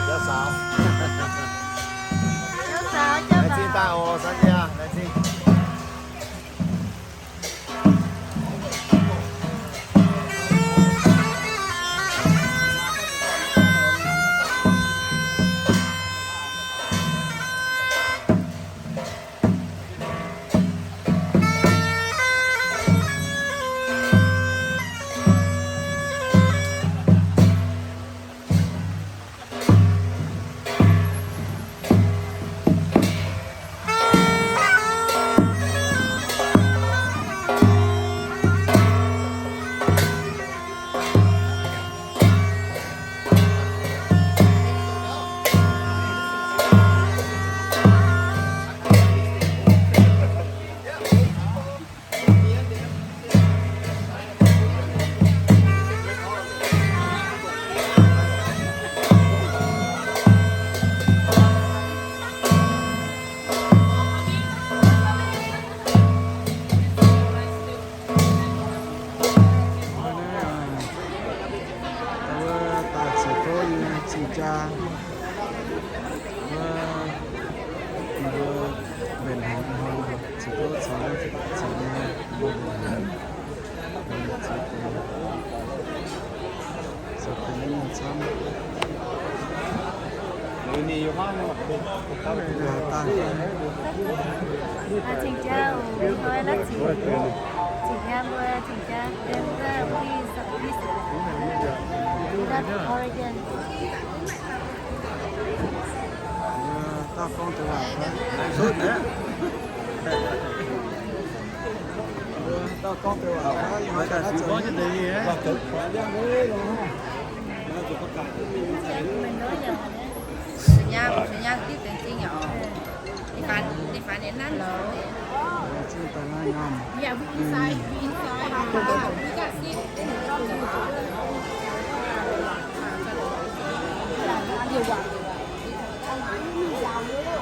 Jauv saux. Jauv saux, jauv saux. Laengz zingh daaih oc, saux jiex, laengz zingh. Wuov daaih ziqc tov nyei cing-jaa, wuov, mbuo mbenc haic hnoi ziqc tov caux, caux nyei mbuo mbenc haic. Mbuo ziqc tov, ziqc tov nyei camv. Cing-jaa oc, hnoi la'ziec. Cing-jaa mbuo, cing-jaa, Denver, please, please. Love Oregon. Dauh gorngv deix waac fai? Dauh gorngv deix waac fai?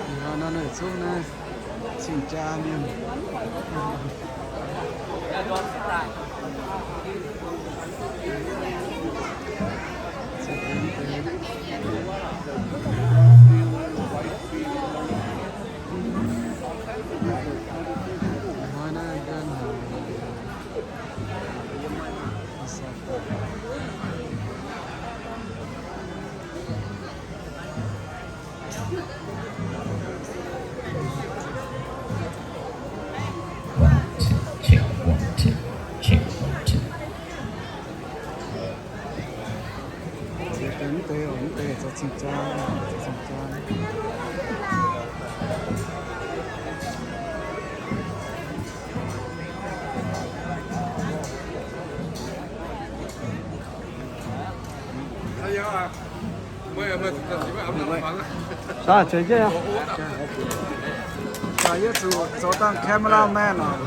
Ih hnoi naaiv zuqc naaiv cing-jaa mienh. Check, one, two. Check, one, two. Mv deix, mv deix zoux cing-jaa, zoux cing-jaa. Daaih, daaih yie zuqc zoux dangh cameraman oc.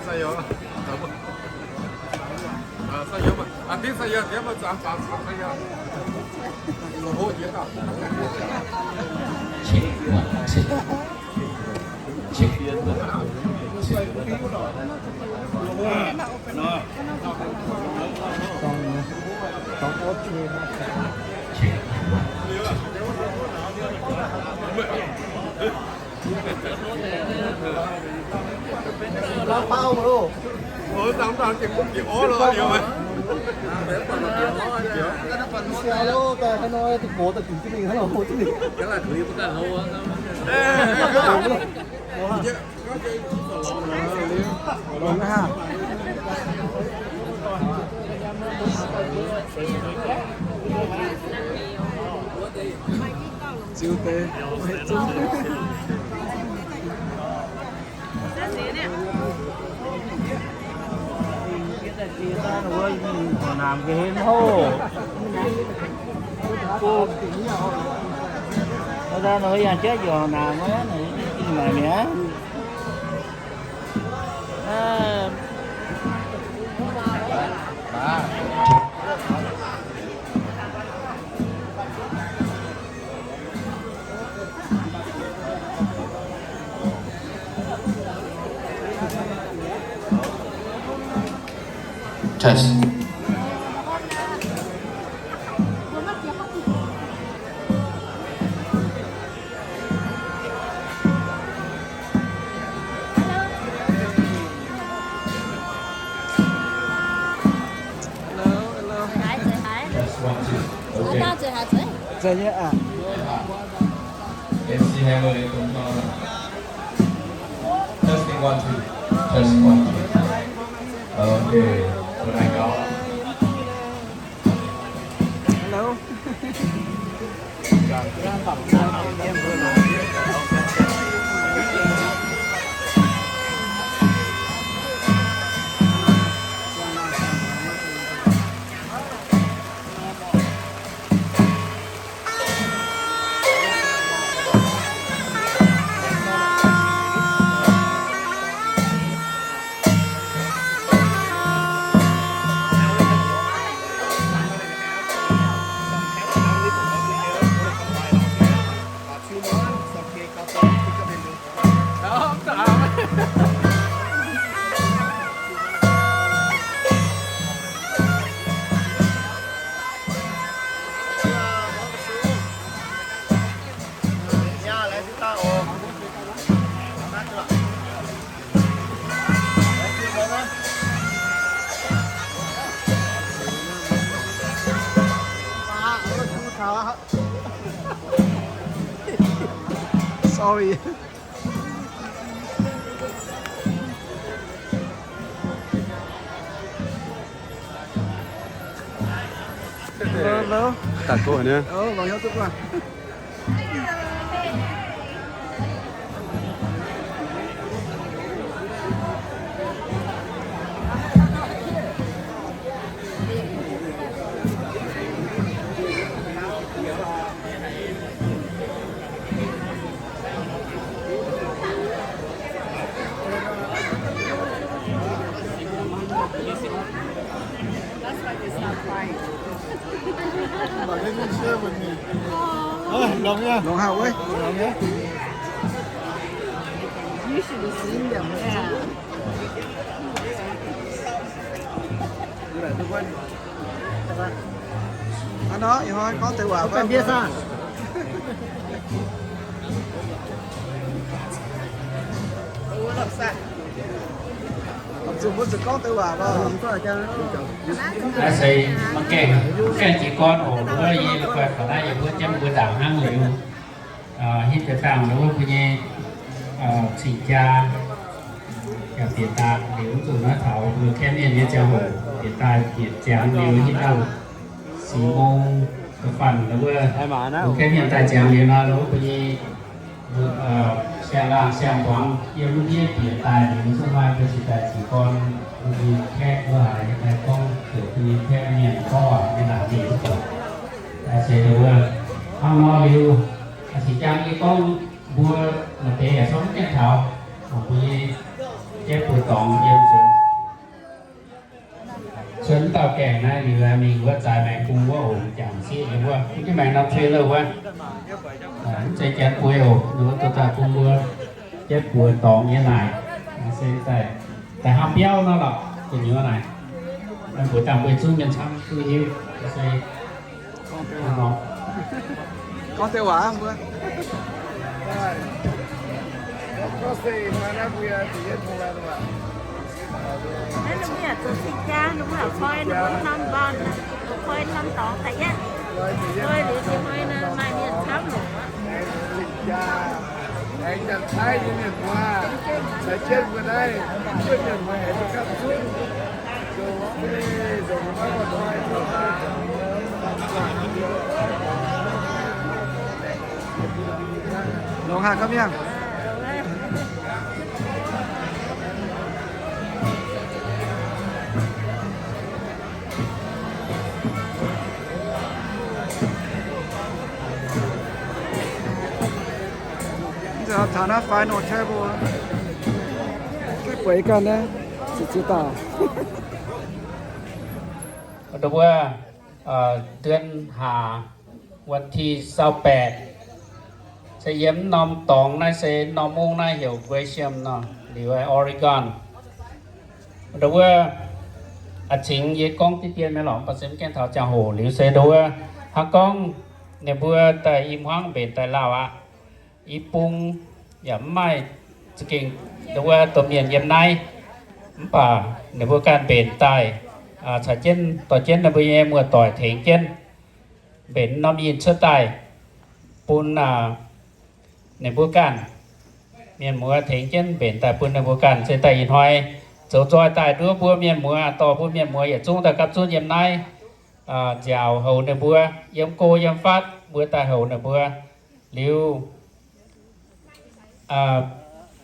Ziux deix. Horc naamc ga'hlen hoc. Aa, yangh jatv njiec horc naamc, maiv maaih mi'aqv. Test. Hello, hello. Test one, two. Okay. Testing one, two. Test one, two. Okay. Hello. Sorry. Hello, hello. Daaih go haaix nyungc? Ov, mangc hnyouv duqv guangc. That's why they stop crying. Longc hauh wuov. You should have seen them. Yeah. Hnangv nor, ih hnoi gorngv deix waac fai? Zuqc mbuo zuqc gorngv deix waac. Naaiv se maiv gaengh, gaengh jiez gorn oc. Wuov yie la'guaih faaux naaiv yie mbuo jienv mbuo ndaangc hnangv liuz, hitv deix dangh wuov mbuo nyei cing-jaa yaac bieqc daaih liuz, mv zuqc naaiv taux mbuo kaeqv mienh nyei ziangh hoc bieqc daaih bieqc ziangx liuz hitv dangh six mong da'faanh wuov, mbuo kaeqv mienh daaih ziangx liuz nor, wuov mbuo nyei siang-laangh siang-mbuangz yiem wuov ndiev bieqc daaih liuz, mv zuqc maaih mbuo cingx daaih jiez gorn mbuo nyei kaeqv wuov haaix nyungc daaih gorngv heuc mbuo nyei kaeqv mienh gorngv waac nyei naaic mingh wuov doqc. Aa, se wuov hnangv nor liuz, cing-jaa yie gorngv mbuo maaih deix yaac cingx mv gaengh taux, mbuo nyei jaiv buoz dorngx yiem nzuonx. Cuotv dauh gaengh naaiv liuz mingh wuov zaaix maengx bung wuov oc, jangx sieqv yiem wuov, mv jienv maengx norm trailer wuov. Mv zeiz janx bueix oc, ninh mbuo dorh daaih bun mbuo jaiv buoz dorngx nyei naaic. Se daaih, daaih hnangv biauv nor lorqc, gu'nyuoz naaic. Mbuox dangh mbuo zungv mienh camv duqv hiuv. Se gorngv deix waac mbuo. Naaiv ninh mbuo yaac zoux cing-jaa, ninh mbuo yaac koi ninh mbuo norm mbaan, koi norm dorngx da'yietv. Koi liuz ninh hnoi naaiv maaih mienh camv longc aqv. Aengx Janx-Taiv nyei mienh muoz, caux jienv mbuo naaiv, mbuo mienh muoz aengx mbuo gapv zunv. Longx haic gauh mienh. Mv zeiz taux naaiv final table, gaengh bueix ganh naaiv, ziqc ziex dauh. Ndau wuov, duon hlaax, วันที่ซาวแปด se yiem norm dorngx naaiv se norm mungv naaiv heuc Gresham nor, liuz Oregon. Ndau wuov, a'cingx yie gorngv diqv dien mienh lorqc, mv baac se mv gaengh taux ziangh hoc liuz se ndau wuov, hnangv gorngv ninh mbuo daaih i hmuangv mbenc daaih lauh aqv. I bung yaac mv maaih za'gengh ndau wuov domh mienh yiem naaiv, mv baac ninh mbuo ganh mbenc daaih, caux jienv dorh jienv ninh mbuo nyei muoz-doic tengx jienv mbenc norm yinh cuotv daaih bun ninh mbuo ganh. Mienh muoz tengx jienv mbenc daaih bun ninh mbuo ganh, se daaih ih hnoi zoux nzoih daaih nduov mbuo mienh muoz, dorh mbuo mienh muoz yietc zungv daaih gapv zunv yiem naaiv nziaauc houc ninh mbuo, yiem go yiem fatv mbuo daaih houc ninh mbuo. Liuz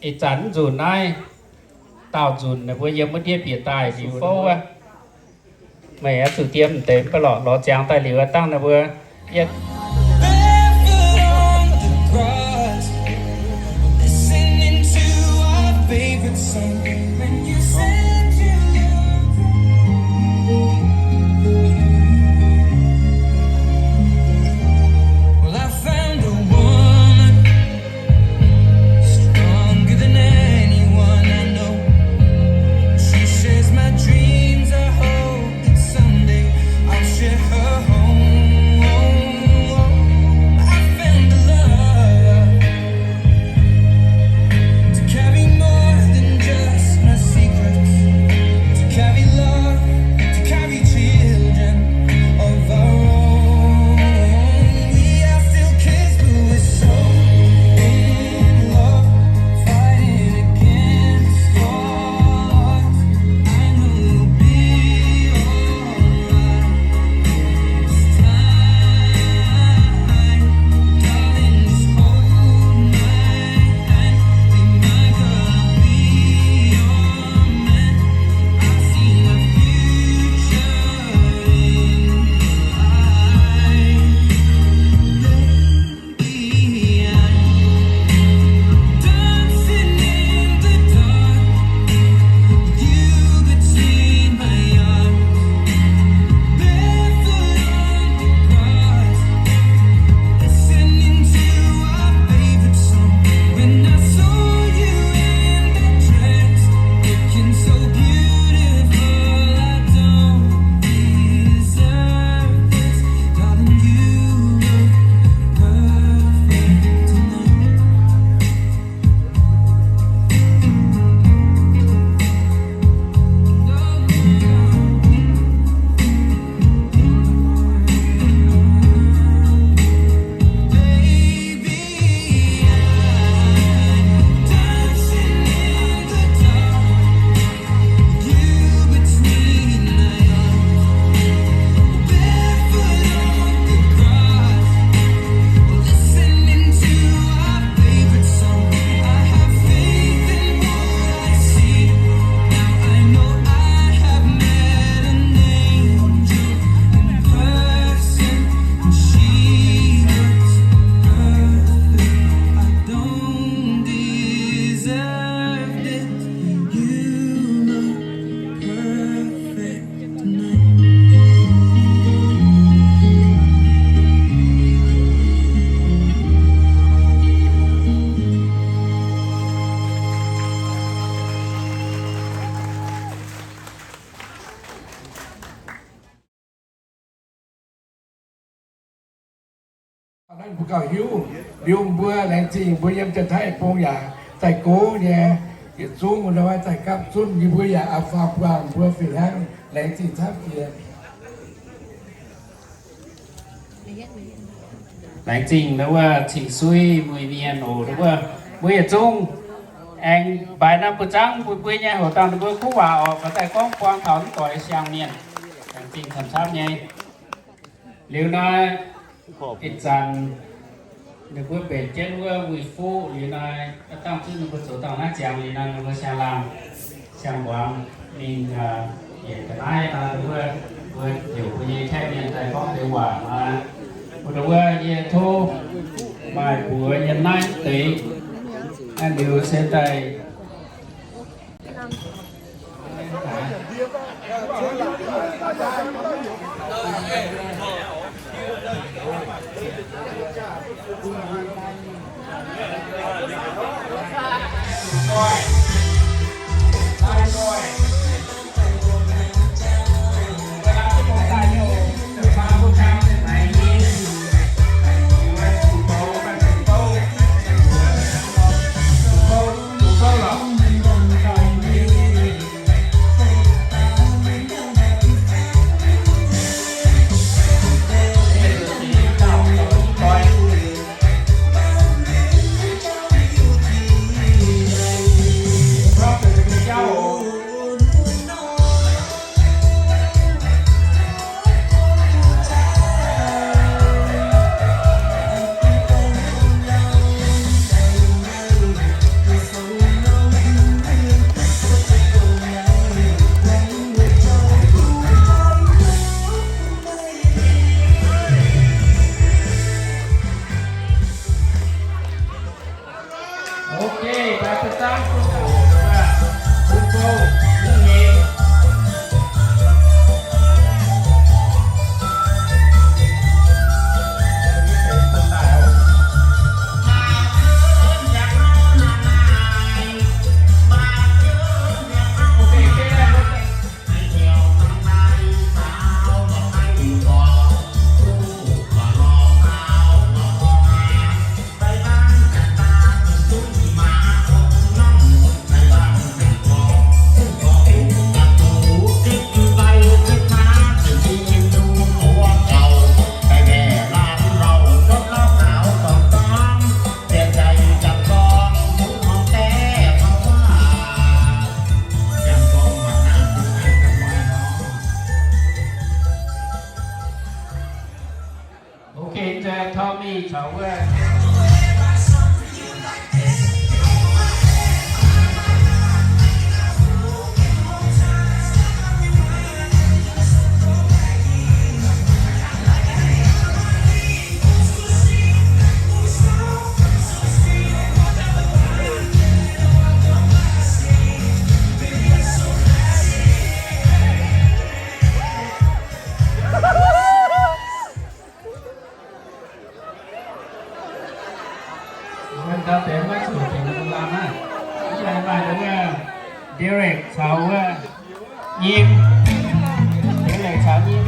ih zanc nzunc naaiv, daauh nzunc ninh mbuo yiem wuov ndiev bieqc daaih liuz fouv wuov. Meih oix zuqc diem deix mv baac lorqc, lorz ziangx daaih liuz dangh ninh mbuo yietv Hnangv mbuo gauh hiuv, liuz mbuo laengz zingh mbuo yiem Janx-Taiv Bung yaac daaih gox nyei, Yietc zungv wuov daaih gapv zunv, yie mbuo yaac faaux buangh mbuo fih hnangv. Laengz zingh camv jiex. Laengz zingh wuov cing-suiv muic mienh oc. Wuov mbuo yietc zungv aengx mbaix norm buoz-zaangv bun mbuo nyei hoc dangh ninh mbuo kuv waac oc, baac daaih gorngv buang taux mv doix siang mienh. Laengz zingh camv-camv nyei. Liuz nor, ih zanc ninh mbuo mbenc jienv wuov wuic fuqv liuz nor, dangh zunv ninh mbuo zoux dangh naaiv ziangx liuz nor, ninh mbuo siang-laangh, siang-muangx mingh yietc ga'naaiv nor, wuov mbuo heuc mbuo nyei kaeqv mienh daaih gorngv deix waac nor, wuov yie tov maaih mbuox yiem naaiv deix, liuz se daaih Ok, Tommy caux wuov Mbuo dau deix maiv zuqc tengx mbuo lamh aqv. Ih zanc maaih wuov Derek caux wuov Nyim. Derek caux Nyim.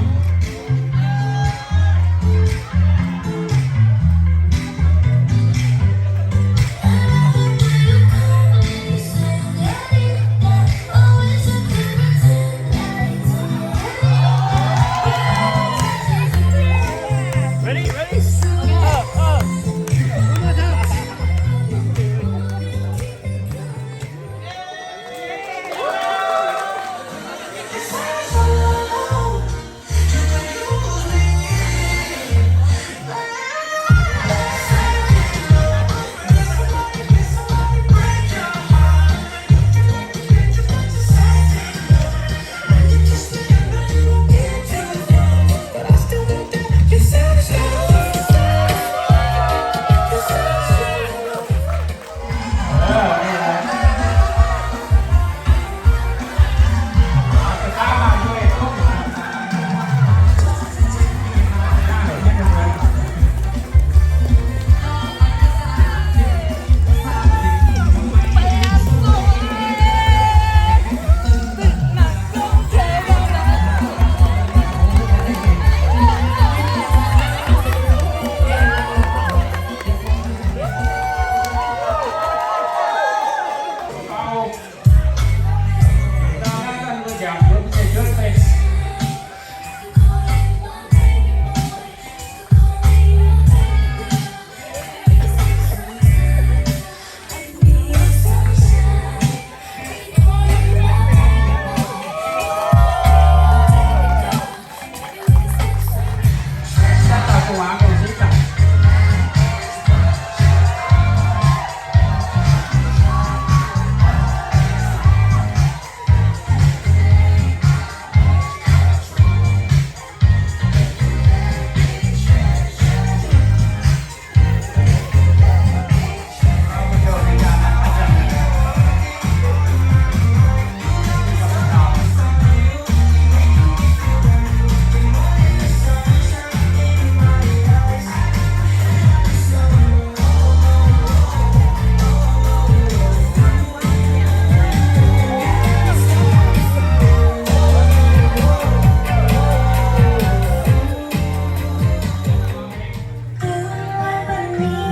Mv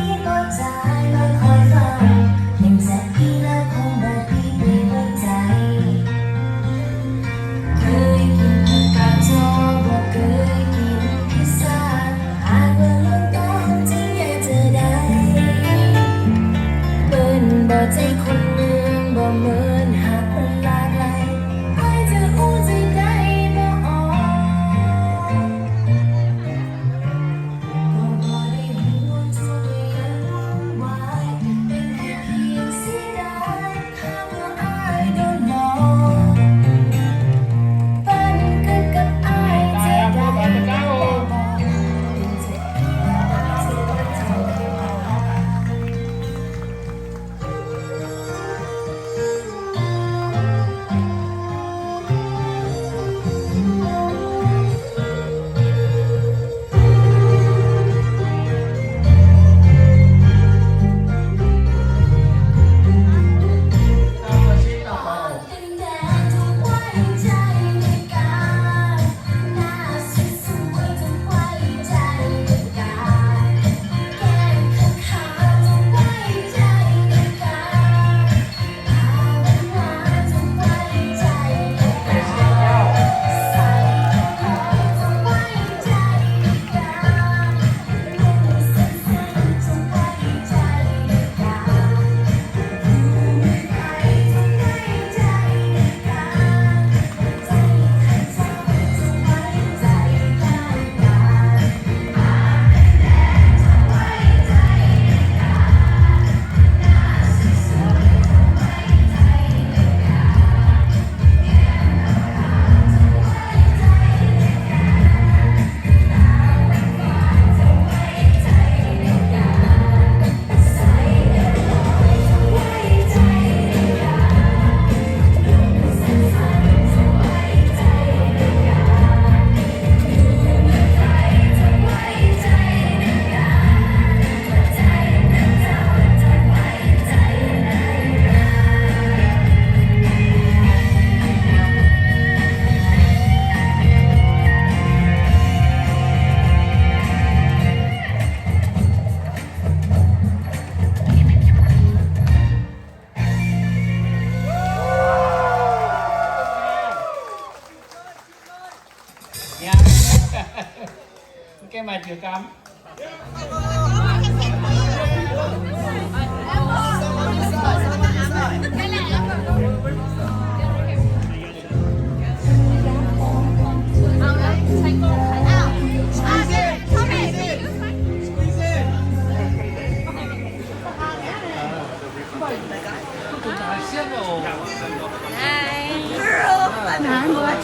gaengh maaih jiex gaam.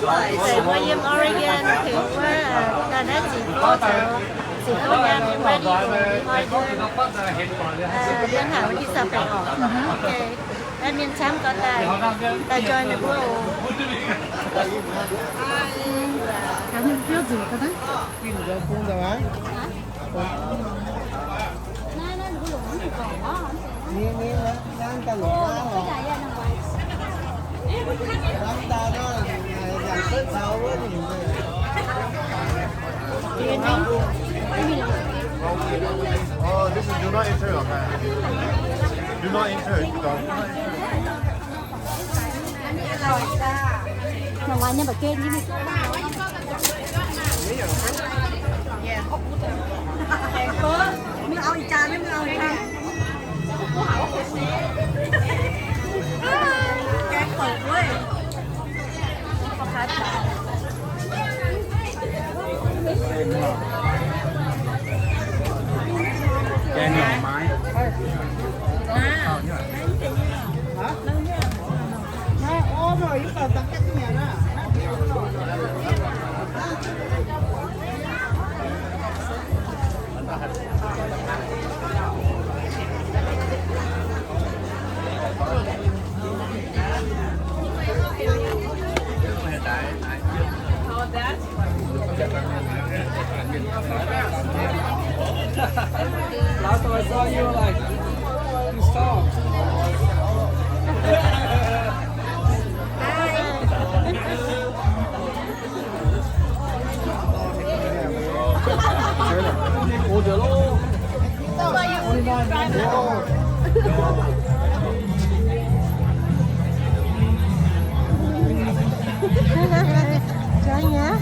Hi. Say, we're in Oregon. Okay, we're, uh, gonna see photo. See photo and ready for Oregon. Uh, then how this up there? Okay. That means Sam got that. That join the group. Hả? Oh, this is do not enter, okay. Do not enter. Last time I saw you, like, you saw. Hi. Order lor. Jauv nyei.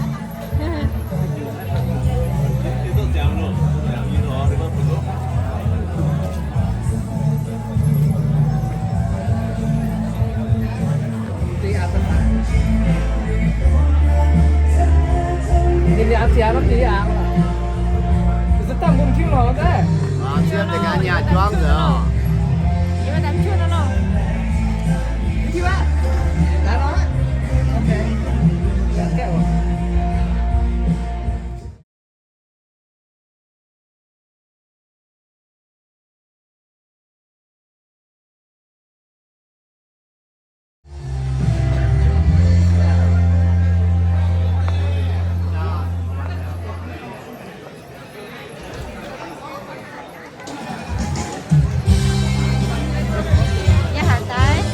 Yie haiz daaih,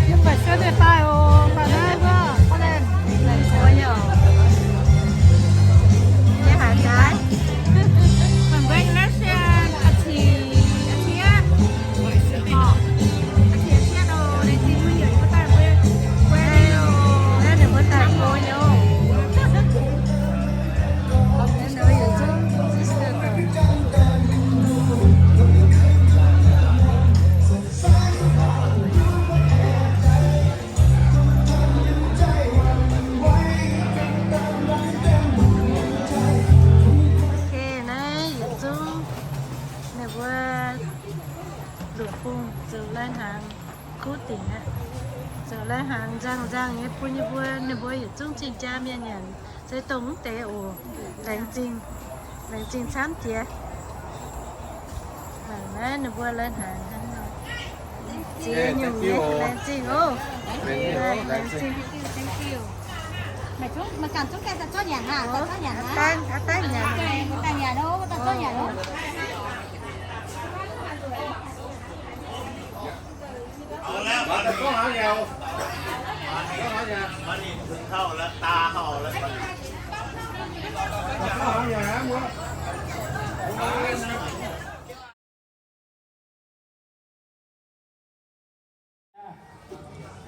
yie faix suev deix daaih oc, faix naaiv wuov, laengz zingh nyei oc. Yie haiz daaih. Congratulations, อาทิตย์ อาทิตย์ orqc, อาทิตย์ อาทิตย์ oc, laengz zingh mbuo yietc zungv daaih mbuo, naaiv ninh mbuo daaih mbuo nyei oc. Ok, naaiv yietc zungv ninh mbuo nduqc bung zoux lai-hnaangx kuv dingc aqv. Zoux lai-hnaangx nzangh nzangh nyei bun yie mbuo, ninh mbuo yietc zungv zinh jaa mienh nyanc, se dongh mv deix oc. Laengz zingh, laengz zingh camv jiex. Mangc naaiv ninh mbuo lai-hnaangx hnangv nor. Ziex nyungc nyei, laengz zingh oc. Laengz zingh. Maiv ganh zungv gaengh daaih zorqv nyanc aqv, daaih zorqv nyanc aqv. Daaih nyanc, daaih nyanc oc, daaih zorqv nyanc oc.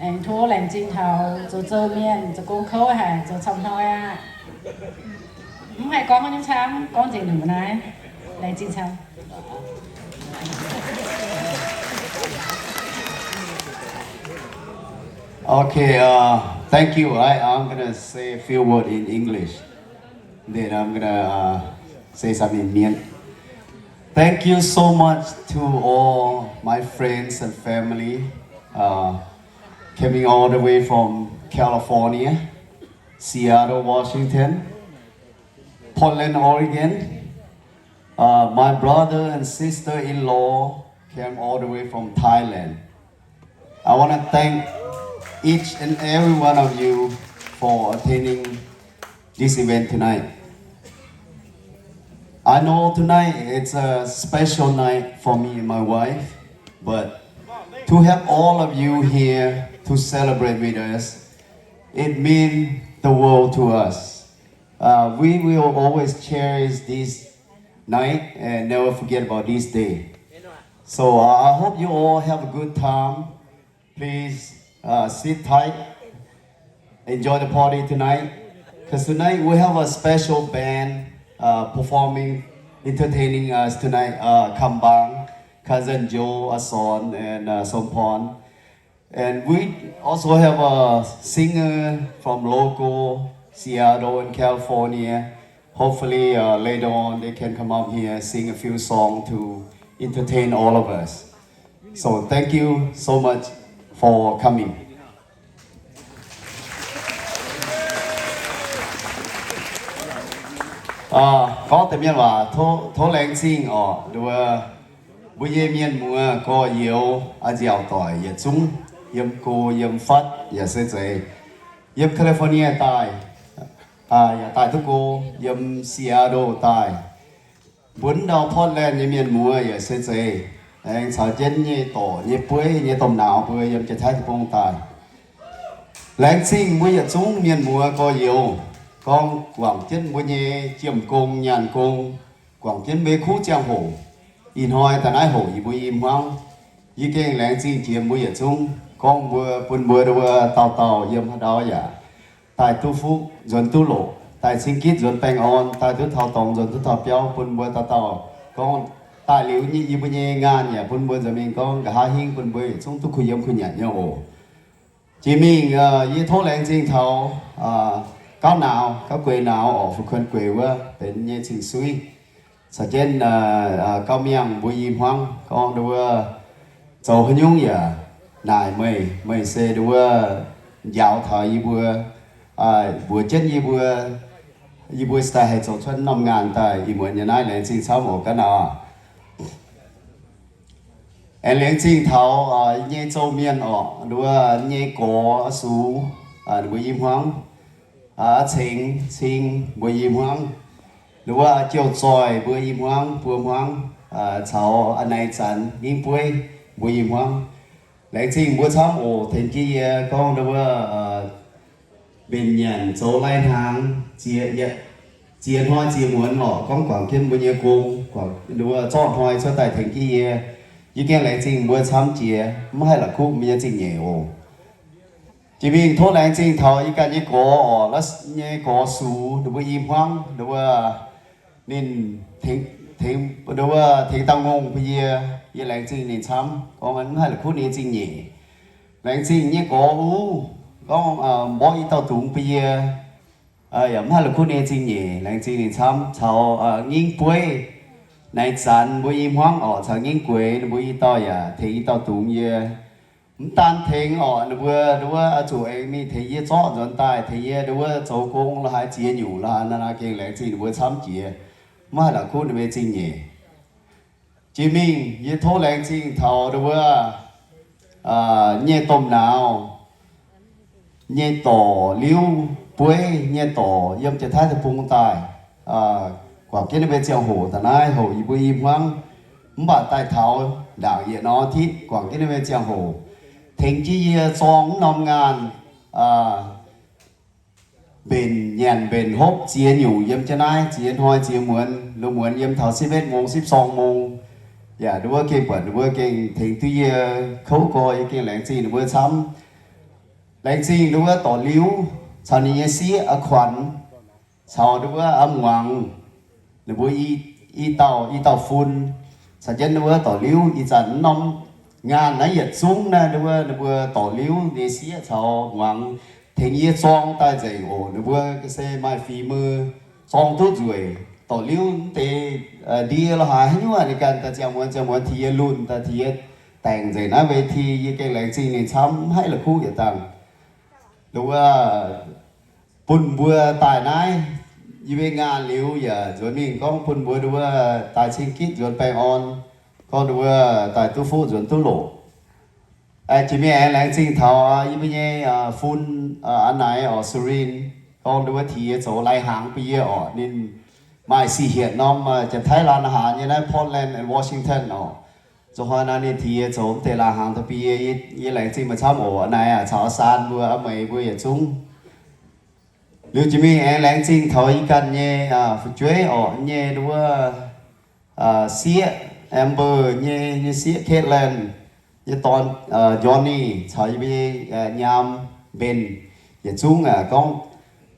Aengx tov laengz zingh taux zoux zouv mienh, zoux gong kouv haic, zoux camv hnoi aqv. Mv haih gorngv nyei camv, gorngv nzengc nyungc naaiv. Laengz zingh camv. Okay, uh, thank you. I, I'm gonna say a few words in English. Then I'm gonna, uh, say something in Mien. Thank you so much to all my friends and family, uh, coming all the way from California, Seattle, Washington, Portland, Oregon. Uh, my brother and sister-in-law came all the way from Thailand. I wanna thank each and every one of you for attending this event tonight. I know tonight it's a special night for me and my wife, but to have all of you here to celebrate with us, it means the world to us. Uh, we will always cherish this night and never forget about this day. So, uh, I hope you all have a good time. Please, uh, sit tight, enjoy the party tonight. 'Cause tonight we have a special band, uh, performing, entertaining us tonight, uh, Kambang, Cousin Joe, Ason, and, uh, Somporn. And we also have a singer from local Seattle and California. Hopefully, uh, later on they can come up here, sing a few songs to entertain all of us. So thank you so much for coming. 啊，gorngv deix mienh waac, tov, tov laengz zingh orqc, nduov mbuo nyei mienh muoz gorx-youz, a'nziaauc doic yietc zungv, yiem go yiem fatv yaac se zeiz, yiem California daaih, yaac daaih duqv go, yiem Seattle daaih, mbuo ndau Portland nyei mienh muoz yaac se zeiz, aengx caux jienv nyei dorc nyei bueiv nyei domh nauz mbuo yiem Janx-Taiv Deic-Bung daaih. Laengz zingh mbuo yietc zungv mienh muoz gorx-youz, gorngv guangc jienv mbuo nyei jiem-gong nyaanh gong, guangc jienv mbuo nyei kuv ziangh hoc. Ih hnoi daaih naaiv hoc yie mbuo i hmuangv, yie gengh laengz zingh jiex mbuo yietc zungv gorngv mbuo bun mbuo nduov dauh dauh yiem haaix ndau yaac daaih duqv fuqv nzuonx duqv loqc, daaih cing gitv nzuonx baengh orn, daaih duqv taux dorngx nzuonx duqv taux biauv, bun mbuo dauh dauh gorngv daaih liuz yie mbuo nyei ngaanh yaac bun mbuo nzuonx mingh gorngv nqa'haav hingv bun mbuo yietc zungv duqv kuh yiem kuh nyanc nyei oc. Jiex mingh yie tov laengz zingh taux gauv nauz, gauv gueix nauz oc, fu-kuonx gueix wuov benx nyei cing-suiv. Caux jienv gauv miangh mbuo i hmuangv gorngv nduov zoux haaix nyungc yaac naaic meih, meih se nduov njaaux taux yie mbuo, mbuox jienv yie mbuo, yie mbuo se daaih haih zoux cuotv norm ngaanh daaih ih muonz nyei naaiv. Laengz zingh camv oc gauv nauz. Aengx laengz zingh taux nyei zouv mienh oc, nduov nyei gorx Sux, ninh mbuo i hmuangv, Ceng Cing mbuo i hmuangv, nduov Jiou Zoih mbuo i hmuangv, buo hmuangv, caux Naaiv Zanx Ngingv Bueiv mbuo i hmuangv. Laengz zingh mbuo camv oc, tengx jienv yie gorngv nduov mbenc nyanc zoux lai-hnaangx, ziex hnoi ziex muonz oc, gorngv guangc jienv mbuo nyei gong, nduov zorqv hnoi cuotv daaih tengx jienv yie. Yie gengh laengz zingh mbuo camv jiex, maiv haih la'kuqv mbuo nyei zingh nyeic oc. Jiex mingh tov laengz zingh taux yie ganh nyei gorx oc, nyei gorx Sux ninh mbuo i hmuangv, nduov ninh tengx, nduov tengx daaih ngongh bun yie. Yie laengz zingh ninh camv, gorngv maiv haih la'kuqv ninh nyei zingh nyeic. Laengz zingh nyei gorx Uv, gorngv mborqv i dauh dungz bun yie, yaac maiv haih la'kuqv ninh nyei zingh nyeic. Laengz zingh ninh camv, caux Ngingv Bueiv, Naaiv Zanx mbuo i hmuangv oc, caux Ngingv Gueix ninh mbuo i dauh yaac tengx i dauh dungz yie. Mv daan tengx oc, ninh mbuo nduov zuqc aengx mingh tengx yie zorqv nzuonx daaih, tengx yie nduov zoux gong la'haaix, ziex nyungc la'haaix, naaiv gengh laengz zingh ninh mbuo camv jiex, maiv haih la'kuqv ninh mbuo nyei zingh nyeic. Jiex mingh yie tov laengz zingh taux nduov nyei domh nauz, nyei dorc Liuz Bueiv, nyei dorc yiem Janx-Taiv deic-bung daaih, guangc jienv ninh mbuo ziangh hoc daaih naaiv hoc yie mbuo i hmuangv, mv baac daaih taux ndaangc yietc norm tit guangc jienv ninh mbuo ziangh hoc, tengx jienv yie zorng mv norm ngaanh, mbenc nyanc mbenc hopv ziex nyungc yiem jienv naaiv ziex hnoi ziex muonz, lungh muonz yiem taux sipv betv mong, sipv sorng mong. Yaac nduov gengh buatc ninh mbuo gengh tengx duqv yie kouv gorx, yie gengh laengz zingh ninh mbuo camv. Laengz zingh nduov dorc Liuz caux ninh nyei sieqv A'kuanx, caux nduov A'muangx, ninh mbuo i dauh, i dauh fun, caux jienv nduov dorc Liuz ih zanc mv norm ngaanh naaiv yietc zungv naaiv nduov ninh mbuo dorc Liuz nyei sieqv caux muangx tengx yie zorng daaih nzengc oc. Ninh mbuo se maaih fingx mui, zorng duqv nzueic. Dorc Liuz mv deix ndie la'haaix haaix nyungc ninh ganh daaih ziangh muonz ziangh muonz tengx yie lunh daaih, tengx yie daengc nzengc naaiv เวที, yie gengh laengz zingh ninh camv, mv haih la'kuqv yietc dangh. Nduov bun mbuo daaih naaiv yie mbuo ngaanh liuz yaac nzuonx mingh gorngv bun mbuo nduov daaih cing gitv nzuonx baengh orn, gorngv nduov daaih duqv fuqv nzuonx duqv loqc. Jiex mingh aengx laengz zingh taux yie mbuo nyei fun, aa, naaiv oc, Surin, gorngv nduov tengx yie zoux lai-hnaangx bun yie oc. Ninh maaih sih hietc norm Janx-Taiv laan-hnaangx nyei naaiv Portland and Washington oc. Zoux hnoi naaiv ninh tengx yie zoux mv deix laan-hnaangx daaih bun yie, yie laengz zingh maaih camv oc. Naaiv caux Saan mbuo, A'meix mbuo yietc zungv. Liuz jiex mingh aengx laengz zingh taux yie ganh nyei fu'jueiv oc, nyei nduov sieqv Amber, nyei, nyei sieqv Caitlin, nyei dorn Johnny, caux yie mbuo nyei nyaam Mbenc, yietc zungv aac gorngv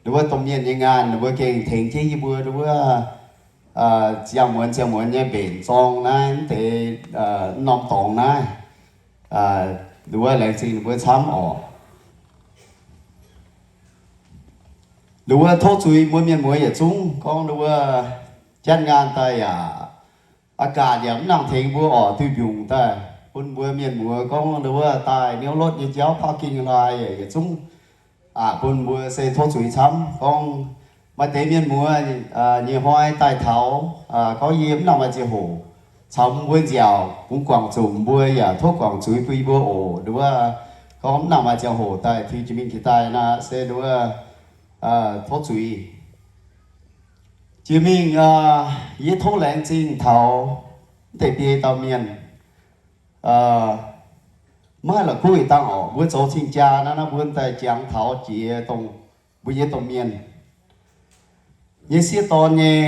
nduov domh mienh nyei ngaanh ninh mbuo gengh tengx jienv yie mbuo nduov ziangh muonz ziangh muonz nyei mbenc zorng naaiv mv deix mv norm dorngx naaiv. Nduov laengz zingh ninh mbuo camv oc. Nduov tov zuiz mbuo mienh muoz yietc zungv gorngv nduov janx ngaanh daaih yaac อากาศ yaac mv nangc tengx mbuo oc, duih mbiungc daaih bun mbuo mienh muoz gorngv nduov daaih niouv lotv nyei jauv parking hlaax yietc zungv aac bun mbuo se tov zuiz camv gorngv maaih deix mienh muoz nyei hnoi daaih taux gorngv yie mv nangc maaih ziangh hoc caux mbuo nziaauc bungx guangc zuqc, mbuo yaac tov guangc zuiz bun yie mbuo oc. Nduov gorngv mv nangc maaih ziangh hoc daaih tiux jiex mingh jiex daaih naaiv se nduov tov zuiz. Jiex mingh yie tov laengz zingh taux mv deix biei dauh mienh, maiv haih la'kuqv yietc dangh oc. Mbuo zoux cing-jaa naaiv, naaiv mbuo daaih jangx taux jiex dongh mbuo nyei domh mienh nyei sieqv dorn nyei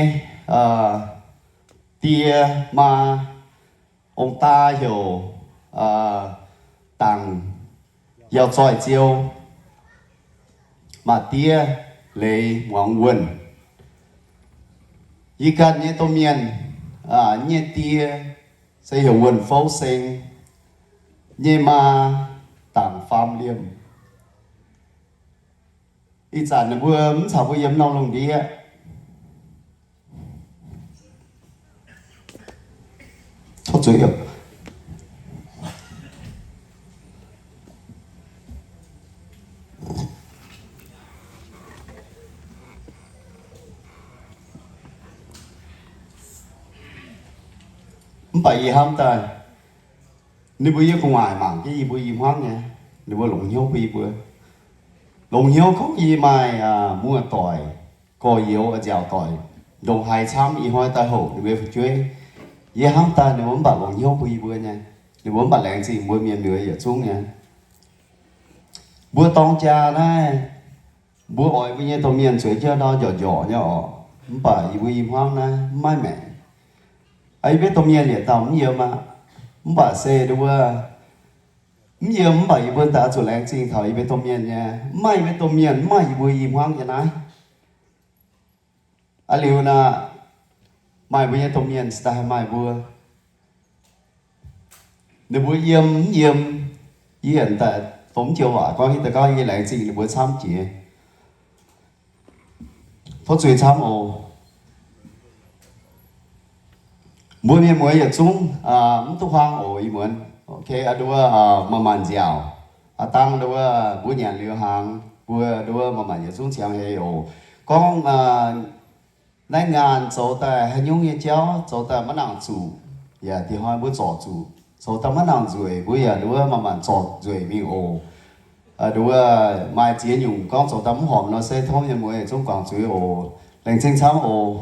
die maa, Ong-daa heuc Dangc Yauh Zoih Ziou, Maa Diev Leiz Muangz Wuonh. Yie ganh nyei domh mienh nyei die se heuc Wuonh Fouv Seng, nyei maa Dangc Faam Liemh. Ih zanc ninh mbuo mv caux mbuo yiem norm lungh ndiev. Mv baac yie hnamv daaih, ninh mbuo yiem gu'nguaaic mangc jienv yie mbuo i hmuangv nyei, ninh mbuo longc hnyouv bun yie mbuo. Longc hnyouv gorngv yie maaih muoz-doic, gorx-youz, nziaauc doic, ndongc haaix camv ih hnoi daaih houc ninh mbuo fu'jueiv. Yie hnamv daaih ninh mbuo mv baac longc hnyouv bun yie mbuo nyei. Ninh mbuo mv baac laengz zingh mbuo mienh muoz yietc zungv nyei. Mbuo dorng jaa naaiv, mbuo oix mbuo nyei domh mienh zueiz jienv nor njorc njorc nyei orqc. Mv baac yie mbuo i hmuangv naaiv mv maaih maengc. Yie mbuo domh mienh yietc dauh mv yiem aqv. Mv baac se nduov, mv yiem mv baac yie mbuo daaih zuqc laengz zingh taux yie mbuo domh mienh nyei. Mv maaih yie mbuo domh mienh, mv maaih yie mbuo i hmuangv nyei naaiv. Aa liuz naaic, maaih mbuo nyei domh mienh se daaih maaih mbuo. Ninh mbuo yiem mv yiem, yie daaih dongh mv joux waac gorngv, yie daaih gorngv yie laengz zingh ninh mbuo camv jiex. Tov zuiz camv oc. Mbuo mienh muoz yietc zungv mv duqv huaang oc, ih muonz. Nduov, manc-manc nziaauc. Aa dangh nduov, mbuo nyanc liuz hnaangx, mbuo nduov manc-manc yietc zungv ziangx heix oc. Gorngv naaiv ngaanh zoux daaih haaix nyungc nyei jauv zoux daaih maiv nangc zuqc, yaac dinh hnoi mbuo zorc zuqc. Zoux daaih maiv nangc nzueic, mbuo yaac nduov manc-manc zorc nzueic mingh oc. Nduov maaih ziex nyungc gorngv zoux daaih mv horpc nor se tov mienh muoz yietc zungv guangc zuiz oc. Laengz zingh camv oc.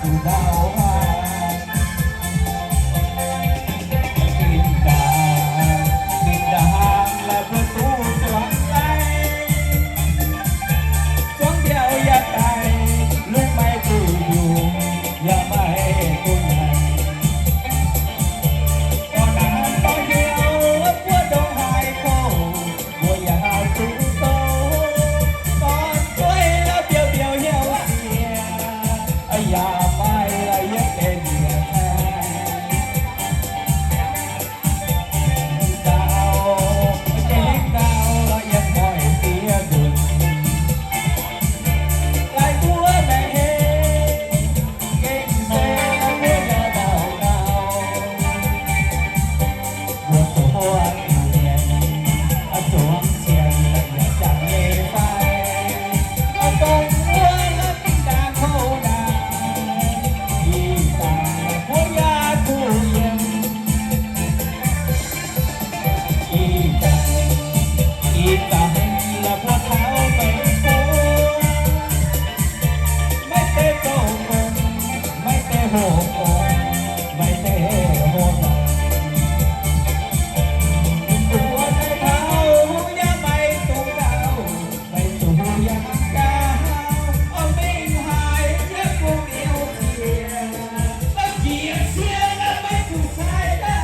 Ndau haaix, tin-dangh, tin-dangh hlang la'buo duqv zuangx lai. Zuangx mbiauh yaac daic, lungh maiv duqv yungh, yaac maiv duqv naaic. Dorh naaiv dorh hnyouv, buov ndongc haaix kouv, mbuo yaac haih duqv zoux. Dorn-jueiv la'biouv-biouv hnyouv siex, yaac maiv yietv deix mienh. Ih zanc, ih zanc la'buo taux meih mbuo, maiv deix zoux gong, maiv deix hoqc gong, maiv deix hoqc gong. Mbuo daaih taux yaac maiv dungx gauh, maiv dungx yangh jauv, oix mingh haaix nyungc bun miuc jiex, maiv jiex cien maiv dungx cai dauh.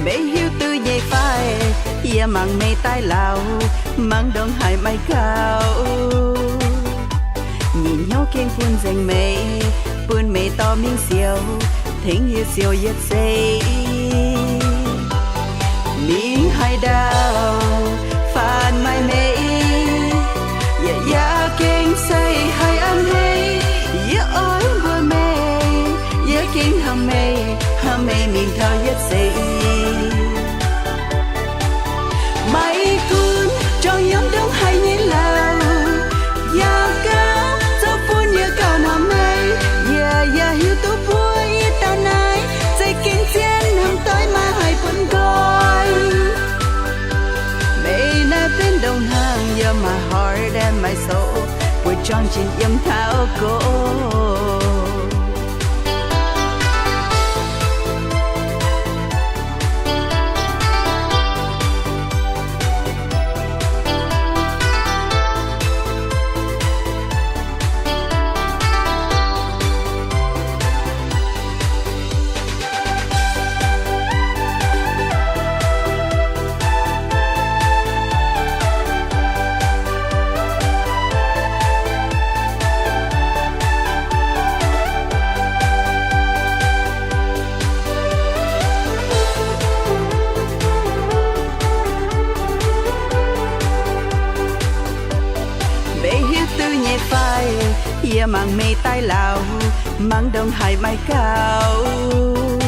Meih hiuv duqv nyei fai? Yie mangc meih daaih lauh, mangc ndongc haaix maiv gauh. Nyic hnyouv gengh bun nzengc meih, bun meih dorh mingh siou, tengx yie siou yietc seix. Mingh haaix ndau faanh maaih meih, yaac yaac gengh se haih a'hneiv. Yie oix mbuox meih, yie gengh hnamv meih, hnamv meih mingh taux yietc seix. Maiv gunv jorm yiem ndongc haaix nyei lauh, yaac gauh zoux bun yie gauh hnamv meih. Yie yaac hiuv duqv buov ih dauh naaiv, zeiz gengh zien hnamv doix maiv haih bun nqoi. Meih naaiv benx ndongc hnaangx, you're my heart and my soul, buoz-juangv jiex yiem taux gox. Meih hiuv duqv nyei fai, yie mangc meih daaih lauh, mangc ndongc haaix maaih gauh.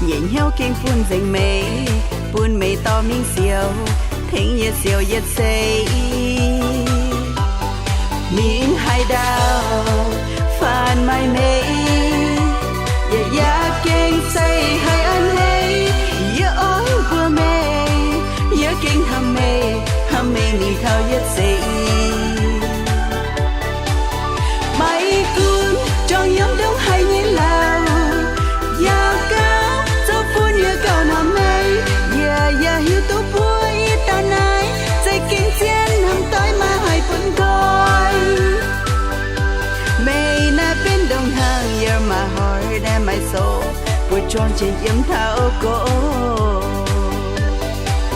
Nyic hnyouv gengh bun nzengc meih, bun meih dorh mingh siou, tengx yie siou yietc seix. Mingh haaix ndau faanh maaih meih, yaac yaac gengh se haih a'hneiv. Yie oix mbuox meih, yie gengh hnamv meih, hnamv meih mingh taux yietc seix. Maiv gunv jorm yiem ndongc haaix nyei lauh, yaac gauh zoux bun yie gauh hnamv meih. Yie yaac hiuv duqv buov ih dauh naaiv, zeiz gengh zien hnamv doix maiv haih bun nqoi. Meih naaiv benx ndongc hnaangx, you're my heart and my soul, buoz-juangv jiex yiem taux gox.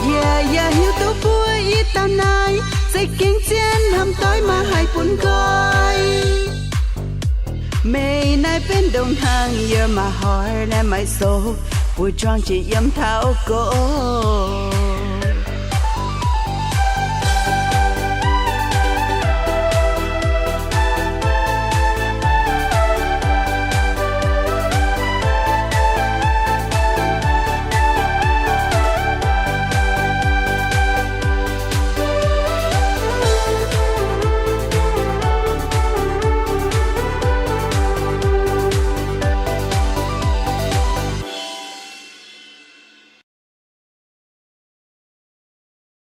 Yie yaac hiuv duqv buov ih dauh naaiv, zeiz gengh zien hnamv doix maiv haih bun nqoi. Meih naaiv benx ndongc hnaangx, you're my heart and my soul, buoz-juangv jiex yiem taux gox.